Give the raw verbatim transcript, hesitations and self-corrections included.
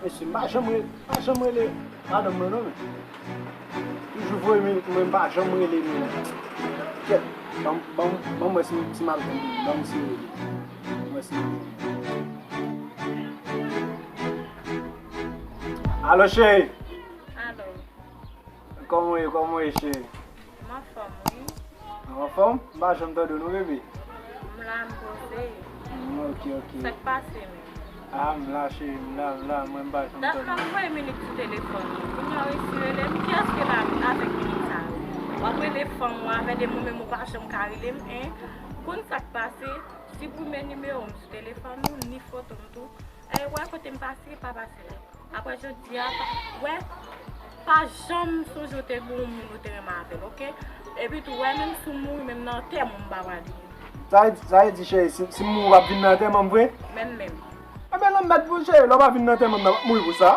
Mesye, m pa janm rele, pa janm rele madanm mwen non, men. Toujou voye men, mwen m pa janm rele nou. Kèt, ban m, ban m, ban m wè si, si m ap jwenn li. Ban m si rele. Ban m wè si m ap jwenn li. Alo, cheri. Alo. Kòman w ye, kòman w ye, cheri? M anfòm, wi. Ou anfòm? M pa janm tande w non, bebe. M la, m poze. Mm, ok, ok. Sa k pase menm? Ah, m la, cheri, m la, m la, mwen m pa janm tande w. Dat m ap voye Minik sou telefòn ou. Kounye a w resi rele m, kiyès ki la avèk Minik sa yo? W ap rele fanm ou avè de moun menm ou pa janm ka rele m, en? Konn sa k pase? Siprimen nimewo m sou telefòn ou, ni foto m tou. E wè kote m pase, pa pase la. Apre jodi a, pa, wè, pa janm sonje w te gen yon moun ou te renmen avè l, ok? Epi tou, wè, menm si w mouri, menm nan antèman m pa pral vini. Sa vle di, sa vle di, cheri, si, si m mouri, w ap vin nan antèman m vre? Menm, menm. Enben, lanmèd pou cheri, lè w pa vin nan antèman m nan, w ap mouri pou sa.